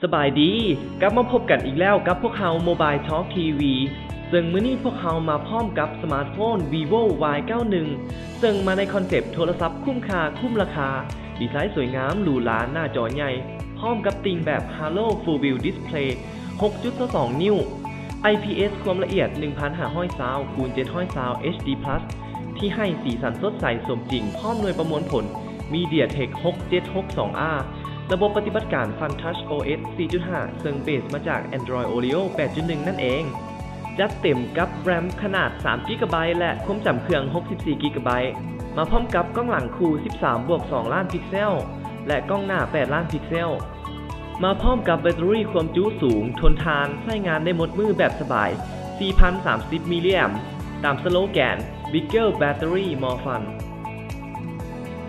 ສະບາຍດີ, ກັບມາພົບກັນອີກແລ້ວກັບພວກເຮົາ Mobile Talk ທີ ວີ ເຊິ່ງມື້ນີ້ພວກເຮົາມາພ້ອມກັບສະມາດໂຟນ Vivo Y ເກົ້າໜຶ່ງ ເຊິ່ງມາໃນຄອນເຊັບໂທລະສັບຄຸ້ມຄ່າຄຸ້ມລາຄາ, ດີໄຊສວຍງາມ ຫຼູຫຼາ, ໜ້າຈໍໃຫຍ່ ພ້ອມກັບຕິ່ງແບບ Halo Full View Display ຫົກຈຸດສອງສອງ ນິ້ວ IPS ຄວາມລະອຽດ ໜຶ່ງພັນຫ້າຮ້ອຍຊາວ ຄູນ ເຈັດຮ້ອຍຊາວ HD Plus ທີ່ໃຫ້ສີສັນສົດໃສສົມຈິງ ພ້ອມໜ່ວຍປະມວນຜົນ MediaTek ຫົກເຈັດຫົກສອງ R ລະບົບປະຕິບັດການ Fun Touch OS ສີ່ຈຸດຫ້າ ເຊິ່ງເບສມາຈາກ Android Oreo ແປດຈຸດໜຶ່ງ ນັ້ນເອງ. ຈັດເຕັມກັບ RAM ຂະໜາດ ສາມ GB ແລະ ຄວາມຈຳເຄື່ອງ ຫົກສິບສີ່ GB ມາພ້ອມກັບກ້ອງຫຼັງຄູ່ ສິບສາມບວກສອງລ້ານພິກເຊວ ແລະ ກ້ອງໜ້າ ແປດລ້ານພິກເຊວ. ມາພ້ອມກັບແບັດເຕີຣີຄວາມຈຸສູງ, ທົນທານ, ໃຊ້ງານໄດ້ໝົດມື້ແບບສະບາຍ ສີ່ພັນສາມສິບມິລລີແອມ ຕາມສະໂລແກນ Bigger Battery More Fun.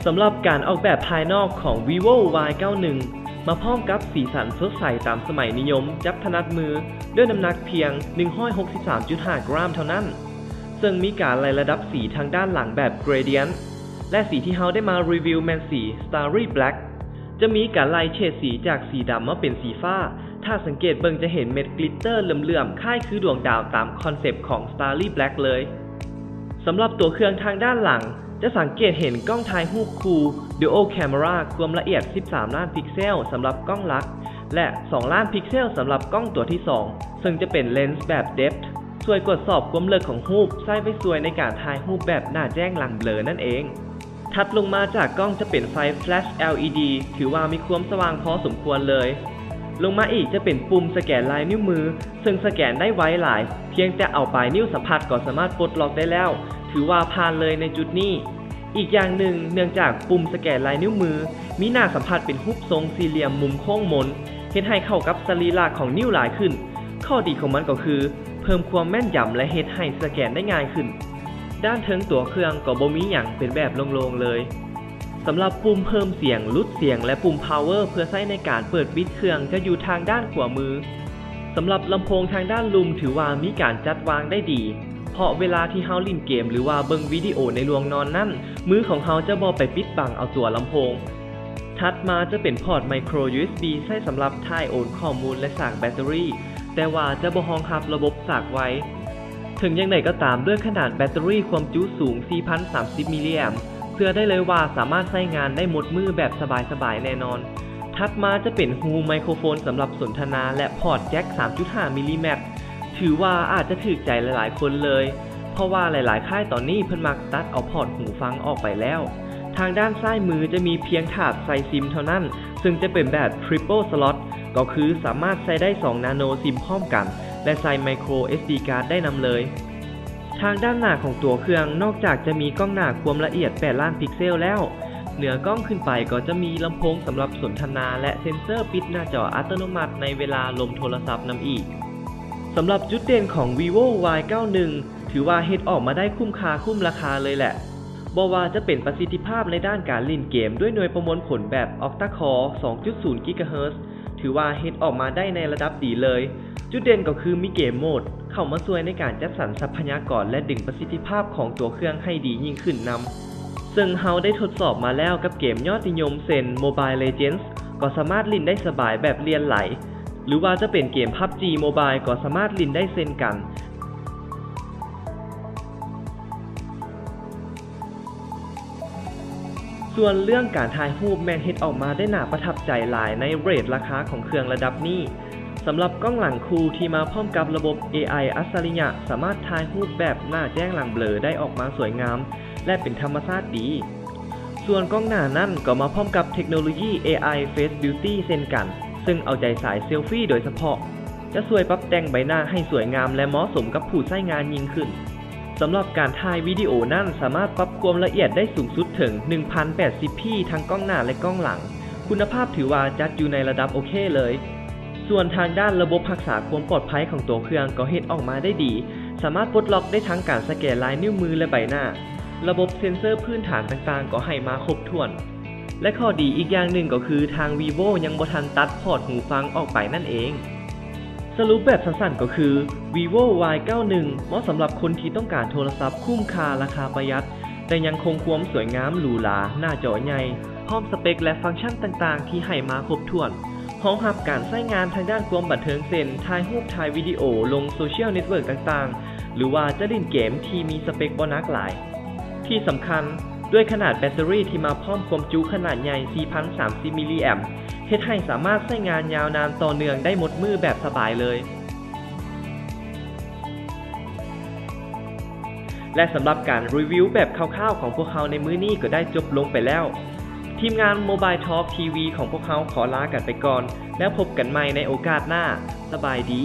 ສຳລັບການອອກແບບພາຍນອກຂອງ Vivo Y ເກົ້າໜຶ່ງ ມາພ້ອມກັບສີສັນສົດໃສຕາມສະໄໝນິຍົມ ຈັບຖະໜັດມື ດ້ວຍນ້ຳໜັກພຽງ ໜຶ່ງຮ້ອຍຫົກສິບສາມຈຸດຫ້າ ກຣາມເທົ່ານັ້ນ, ເຊິ່ງມີການໄລ່ລະດັບສີທາງດ້ານຫຼັງແບບ gradient ແລະ ສີທີ່ເຮົາໄດ້ມາຣີວິວແມ່ນສີ Starry Black. ຈະມີການໄລ່ເສດສີຈາກສີດຳມາເປັນສີຟ້າ. ຖ້າສັງເກດເບິ່ງຈະເຫັນເມັດ glitter ເຫຼື້ອມໆ ຄ້າຍຄືດວງດາວຕາມຄອນເຊັບຂອງ Starry Black ເລີຍ. ສຳລັບຕົວເຄື່ອງທາງດ້ານຫຼັງ ຈະສັງເກດເຫັນກ້ອງຖ່າຍຮູບຄູ່ Dual Camera ຄວາມລະອຽດ ສິບສາມລ້ານພິກເຊວ ສຳລັບກ້ອງຫຼັກ ແລະ ສອງລ້ານພິກເຊວ ສຳລັບກ້ອງຕົວທີສອງ ເຊິ່ງຈະເປັນເລນສ໌ແບບ depth ຊ່ວຍກວດສອບຄວາມເລິກຂອງຮູບ, ໃຊ້ໄວ້ຊ່ວຍໃນການຖ່າຍຮູບແບບໜ້າແຈ້ງຫຼັງເບລີນັ້ນເອງ. ຖັດລົງມາຈາກກ້ອງຈະເປັນໄຟ flash LED ຖືວ່າມີຄວາມສະຫວ່າງພໍສົມຄວນເລີຍ. ລົງມາອີກຈະເປັນປຸ່ມສະແກນລາຍນິ້ວມື ເຊິ່ງສະແກນໄດ້ໄວຫຼາຍ, ພຽງແຕ່ເອົາປາຍນິ້ວສຳຜັດກໍສາມາດປົດລັອກໄດ້ແລ້ວ, ຖືວ່າຜ່ານເລີຍໃນຈຸດນີ້. ອີກຢ່າງໜຶ່ງ, ເນື່ອງຈາກປຸ່ມສະແກນລາຍນິ້ວມື ມີໜ້າສຳຜັດເປັນຮູບຊົງສີ່ຫຼ່ຽມມຸມໂຄ້ງມົນ, ເຮັດໃຫ້ເຂົ້າກັບສະລີລະຂອງນິ້ວຫຼາຍຂຶ້ນ. ຂໍ້ດີຂອງມັນກໍຄື ເພີ່ມຄວາມແມ່ນຢຳ ແລະ ເຮັດໃຫ້ສະແກນໄດ້ງ່າຍຂຶ້ນ. ດ້ານເທິງຕົວເຄື່ອງກໍບໍ່ມີຫຍັງ, ເປັນແບບໂລ່ງໆເລີຍ. ສຳລັບປຸ່ມເພີ່ມສຽງ, ຫຼຸດສຽງ ແລະ ປຸ່ມ power ເພື່ອໃຊ້ໃນການເປີດປິດເຄື່ອງ ຈະຢູ່ທາງດ້ານຂວາມື. ສຳລັບລຳໂພງທາງດ້ານລຸ່ມ ຖືວ່າມີການຈັດວາງໄດ້ດີ, ເພາະເວລາທີ່ເຮົາຫຼິ້ນເກມ ຫຼືວ່າເບິ່ງວິດີໂອໃນລວງນອນນັ້ນ, ມືຂອງເຮົາຈະບໍ່ໄປປິດບັງເອົາຕົວລຳໂພງ. ຖັດມາຈະເປັນພອດ micro USB ໃຊ້ສຳລັບຖ່າຍໂອນຂໍ້ມູນ ແລະ ສາກແບັດເຕີຣີ, ແຕ່ວ່າຈະບໍ່ຮອງຮັບລະບົບສາກໄວ. ເຖິງຢ່າງໃດກໍຕາມ, ດ້ວຍຂະໜາດແບັດເຕີຣີຄວາມຈຸສູງ ສີ່ພັນສາມສິບມິລລີແອມ ເຊື່ອໄດ້ເລີຍວ່າສາມາດໃຊ້ງານໄດ້ໝົດມື້ແບບສະບາຍໆແນ່ນອນ. ຖັດມາຈະເປັນຮູໄມໂຄຣໂຟນສຳລັບສົນທະນາ ແລະ ພອດແຈັກ ສາມຈຸດຫ້າມິລລີແມັດ ຖືວ່າອາດຈະຖືກໃຈຫຼາຍໆຄົນເລີຍ, ເພາະວ່າຫຼາຍໆຄ້າຍຕອນນີ້ເພິ່ນມັກຕັດເອົາພອດຫູຟັງອອກໄປແລ້ວ. ທາງດ້ານຊ້າຍມືຈະມີພຽງຖາດໃສ່ຊິມເທົ່ານັ້ນ, ເຊິ່ງຈະເປັນແບບ triple slot ກໍຄືສາມາດໃສ່ໄດ້ສອງນາໂນຊິມພ້ອມກັນ ແລະ ໃສ່ໄມໂຄຣ SD card ໄດ້ນຳເລີຍ. ທາງດ້ານໜ້າຂອງຕົວເຄື່ອງ ນອກຈາກຈະມີກ້ອງໜ້າຄວາມລະອຽດ ແປດລ້ານພິກເຊວແລ້ວ, ເໜືອກ້ອງຂຶ້ນໄປກໍຈະມີລຳໂພງສຳລັບສົນທະນາ ແລະ ເຊັນເຊີປິດໜ້າຈໍອັດຕະໂນມັດໃນເວລາລົມໂທລະສັບນຳອີກ. ສຳລັບຈຸດເດັ່ນຂອງ Vivo Y ເກົ້າໜຶ່ງ ຖືວ່າເຮັດອອກມາໄດ້ຄຸ້ມຄ່າຄຸ້ມລາຄາເລີຍແຫຼະ. ບໍ່ວ່າຈະເປັນປະສິດທິພາບໃນດ້ານການຫຼິ້ນເກມດ້ວຍໜ່ວຍປະມວນຜົນແບບ Octa Core ສອງຈຸດສູນ Gigahertz ຖືວ່າເຮັດອອກມາໄດ້ໃນລະດັບດີເລີຍ. ຈຸດເດັ່ນກໍຄືມີເກມໂໝດເຂົ້າມາຊ່ວຍໃນການຈັດສັນຊັບພະຍາກອນ ແລະ ດຶງປະສິດທິພາບຂອງຕົວເຄື່ອງໃຫ້ດີຍິ່ງຂຶ້ນນຳ. ເຊິ່ງເຮົາໄດ້ທົດສອບມາແລ້ວກັບເກມຍອດນິຍົມເຊັ່ນ Mobile Legends ກໍສາມາດຫຼິ້ນໄດ້ສະບາຍແບບລຽນໄຫຼ, ຫຼືວ່າຈະເປັນເກມ PUBG Mobile ກໍສາມາດຫຼິ້ນໄດ້ເຊັ່ນກັນ. ສ່ວນເລື່ອງການຖ່າຍຮູບແມ່ນເຮັດອອກມາໄດ້ໜ້າປະທັບໃຈຫຼາຍໃນເຣດລາຄາຂອງເຄື່ອງລະດັບນີ້. ສຳລັບກ້ອງຫຼັງຄູ່ທີ່ມາພ້ອມກັບລະບົບ ເອໄອ ອັດສະລິຍະ ສາມາດຖ່າຍຮູບແບບໜ້າແຈ້ງຫຼັງເບລີໄດ້ອອກມາສວຍງາມ ແລະ ເປັນທຳມະຊາດດີ. ສ່ວນກ້ອງໜ້ານັ້ນກໍມາພ້ອມກັບເທັກໂນໂລຢີ ເອໄອ Face Beauty ເຊັ່ນກັນ, ເຊິ່ງເອົາໃຈສາຍເຊລຟີໂດຍສະເພາະ, ຈະຊ່ວຍປັບແຕ່ງໃບໜ້າໃຫ້ສວຍງາມ ແລະ ເໝາະສົມກັບຜູ້ໃຊ້ງານຍິ່ງຂຶ້ນ. ສຳລັບການຖ່າຍວິດີໂອນັ້ນ ສາມາດປັບຄວາມລະອຽດໄດ້ສູງສຸດເຖິງ ໜຶ່ງພັນແປດສິບພີ ທັງກ້ອງໜ້າ ແລະ ກ້ອງຫຼັງ. ຄຸນນະພາບຖືວ່າຈັດຢູ່ໃນລະດັບໂອເຄເລີຍ. ສ່ວນທາງດ້ານລະບົບຮັກສາຄວາມປອດໄພຂອງຕົວເຄື່ອງກໍເຮັດອອກມາໄດ້ດີ, ສາມາດປົດລັອກໄດ້ທັງການສະແກນລາຍນິ້ວມື ແລະ ໃບໜ້າ. ລະບົບເຊັນເຊີພື້ນຖານຕ່າງໆກໍໃຫ້ມາຄົບຖ້ວນ. ແລະ ຂໍ້ດີອີກຢ່າງໜຶ່ງກໍຄືທາງ Vivo ຍັງບໍ່ທັນຕັດພອດຫູຟັງອອກໄປນັ້ນເອງ. ສະຫຼຸບແບບສັ້ນໆກໍຄື Vivo Y ເກົ້າໜຶ່ງ ເໝາະສຳລັບຄົນທີ່ຕ້ອງການໂທລະສັບຄຸ້ມຄ່າ ລາຄາປະຢັດ ແຕ່ຍັງຄົງຄວາມສວຍງາມ ຫຼູຫຼາ, ໜ້າຈໍໃຫຍ່, ພ້ອມສະເປັກ ແລະ ຟັງຊັນຕ່າງໆທີ່ໃຫ້ມາຄົບຖ້ວນ. ຮອງຮັບການໃຊ້ງານທາງດ້ານຄວາມບັນເທີງເຊັ່ນ ຖ່າຍຮູບ, ຖ່າຍວິດີໂອ, ລົງໂຊຊຽວເນັດເວີກຕ່າງໆ ຫຼືວ່າຈະຫຼິ້ນເກມທີ່ມີສະເປັກບໍ່ໜັກຫຼາຍ. ທີ່ສຳຄັນ, ດ້ວຍຂະໜາດແບັດເຕີຣີທີ່ມາພ້ອມຄວາມຈຸຂະໜາດໃຫຍ່ ສີ່ພັນສາມສິບມິລລີແອມ ເຮັດໃຫ້ສາມາດໃຊ້ງານຍາວນານຕໍ່ເນື່ອງໄດ້ໝົດມື້ແບບສະບາຍເລີຍ. ແລະ ສຳລັບການຣີວິວແບບຄ່າວໆຂອງພວກເຮົາໃນມື້ນີ້ກໍໄດ້ຈົບລົງໄປແລ້ວ. ທີມງານ Mobile Talk ທີ ວີ ຂອງພວກເຮົາຂໍລາກັນໄປກ່ອນ ແລ້ວພົບກັນໃໝ່ໃນໂອກາດໜ້າ. ສະບາຍດີ.